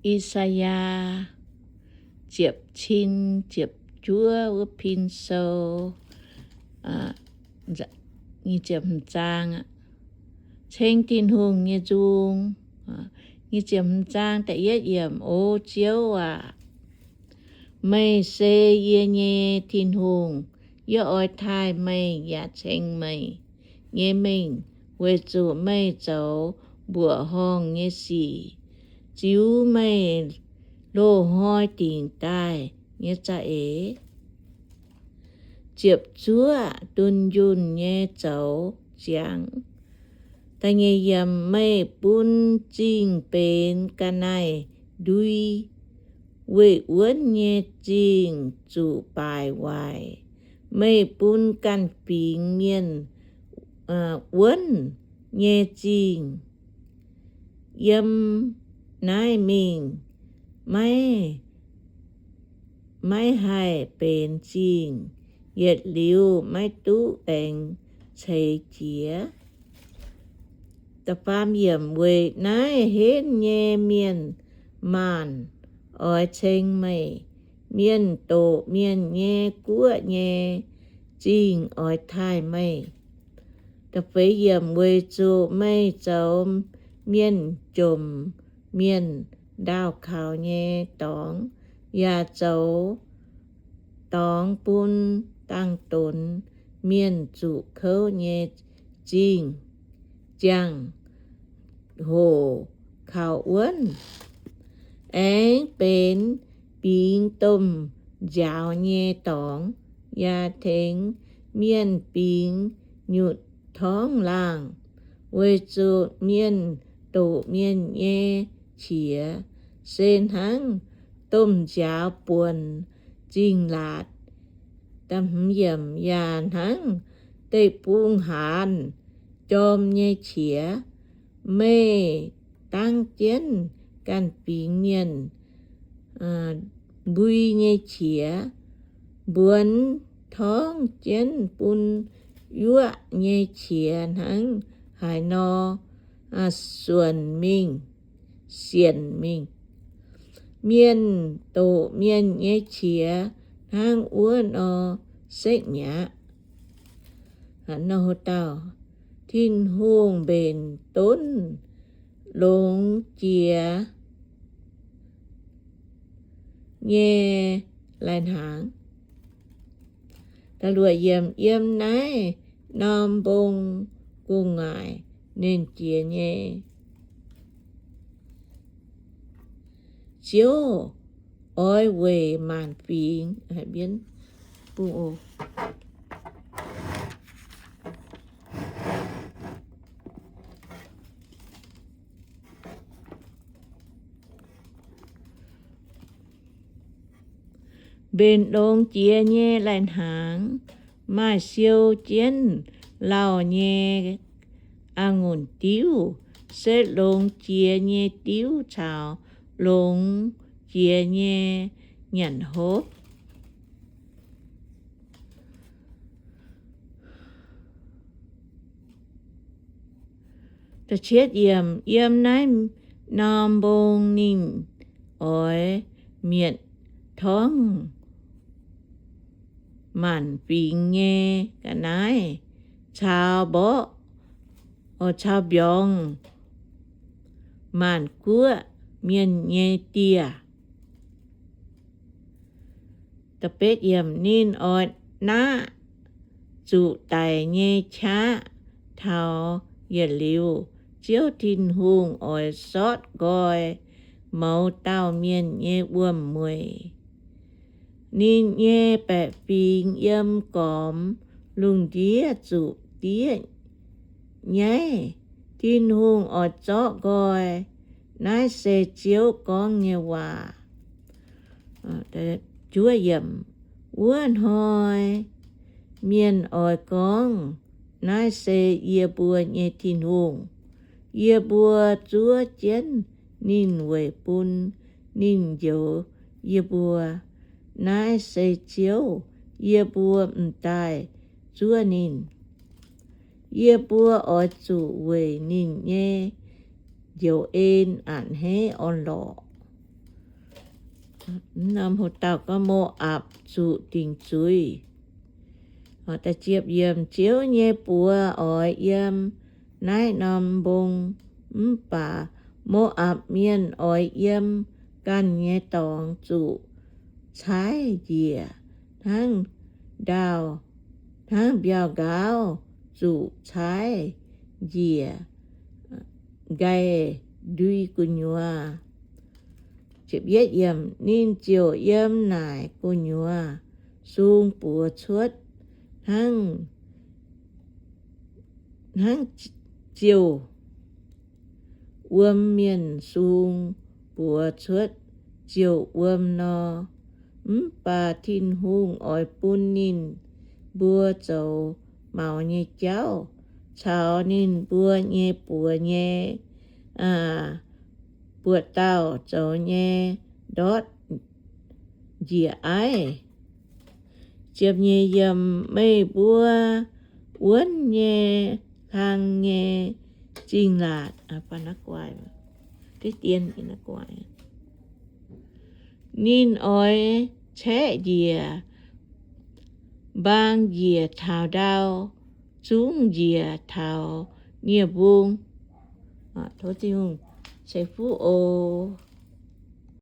I^saa^yaa ziepc cin ziepc juov wuov pin sou, zaang, Ceng Tin-Hungh nyei nzung. Zaang da'yietv yiemc. O Ziouv aac, meih se yie nyei Tin-Hungh. Yie oix taaih meih yaac ceng meih nyei mengh, weic zuqc meih zoux mbuoqc horngh nyei sic, ziux meih loz-hnoi dingc daaih nyei za'eix. Ziepc zuoqv. Dunh yunh nyei zoux ziangx. Da'nyeic yiemc. Meih bun zingh benx ga'naaiv-ndui, weih wuonv nyei zingh zuqc baaic waaic. Meih bun ganh fingx mienh wuonv nyei zingh yiem naaiv mingh maiv, maiv haih benx zingh, yietc liuz maiv duqv aengx ceix jiez. Da'faam yiemc. Weic naaiv henv nyei mienh maanh oix ceng meih. Mienh doqc mienh nyei guoqv nyei zingh oix taaih meih. Da'feix yiemc. Weic zuqc meih zoux mienh jomc mienh ndaauh kaux nyei dorngx, yaac zoux dorngx bun dangx-donx mienh zuqc kouv nyei zingh, ziangh hoc kaux wuonv. Aengx benx bingx domh nziaaux nyei dorngx, yaac tengx mienh bingx nyutc torngv laangh. Weic zuqc mienh doqc mienh nyei qiex, se hnangv domh nziaaux buonc zingh laatc, yaac hnangv deic-bung haanz jorm nyei qiex. Meih dangv jienv ganh fingx mienh mbui nyei qiex, mbuonx torngv jienv bun yuoqv nyei qiex hnangv haaix nor suonc mingh, sienc mingh. Mienh doqc mienh nyei qiex hnangv wuov nor sekv mi'aqv. Tin-Hungh mbenc donv longx jiex nyei lai-hnaangx. Yiem naaiv norm mbong gu'nguaaic nernh jiex nyei Ziouv oix weic maanc fingx mbenc longx jiex nyei lai-hnaangx, maaih siou jienv lauh nyei a'ngunc diuv, se longx jiex nyei diuv caux longx jiex nyei nyanc hopv. Yiem naaiv norm mbong ninh oix mietc torngv maanc fingx nyei ga'naaiv caux mborqv, caux mbiorngz maanc guoqv mienh nyei dieh. Ninh oix naqv zuqc daic nyei qaqv taux yietc liuz, Ziouv Tin-Hungh oix sortv nqoi mouz dauh mienh nyei wuom-mueic. Ninh nyei baeqc fingx yiem gormx lungh ndiev zuqc diev nyaiv. Tin-Hungh oix zorqv nqoi. Naaiv se Ziouv gorngv nyei waac. Wuov hnoi mienh oix gorngv, Naaiv se yie mbuo nyei Tin-Hungh. Yie mbuo zuov jienv ninh weic bun ninh njoux yie mbuo. Naaiv se Ziouv, yie mbuo m'daaih zuov ninh. Yie mbuo oix zuqc weic ninh nyei njoux en a'hneiv orn-lorqc. Norm hoc dauh gorngv Mo^apc zuqc dingc zuiz. Ziepc yiemc, Ziouv nyei buoz oix yiem naaiv norm mbong, mv baac Mo^apc Mienh oix yiem ganh nyei dorngx zuqc caaiv njiec, hnangv ndaauh, hnangv mbiauh nqaauv zuqc caaiv njiec nqaih ndui gu'nyuoz. Ninh ziouc yiem naaic gu'nyuoz sung buoz cuotv, hnangv, hnangv ziouc wuom mienh sung buoz cuotv ziouc wuom nor. Mv baac Tin-Hungh oix bun ninh mbuo zoux maux nyei jauv caux ninh mbuo nyei buoz nyei buoz-dauh zoux nyei ndortv njiec aiv. Ziepc nyeic, Meih mbuo wuonv nyei hlang nyei zingh laatc, ninh oix caeqv njiec mbaang njiec taux ndau, zungv njiec taux nie-mbung. Tov Tin-Hungh ceix fuqv oc.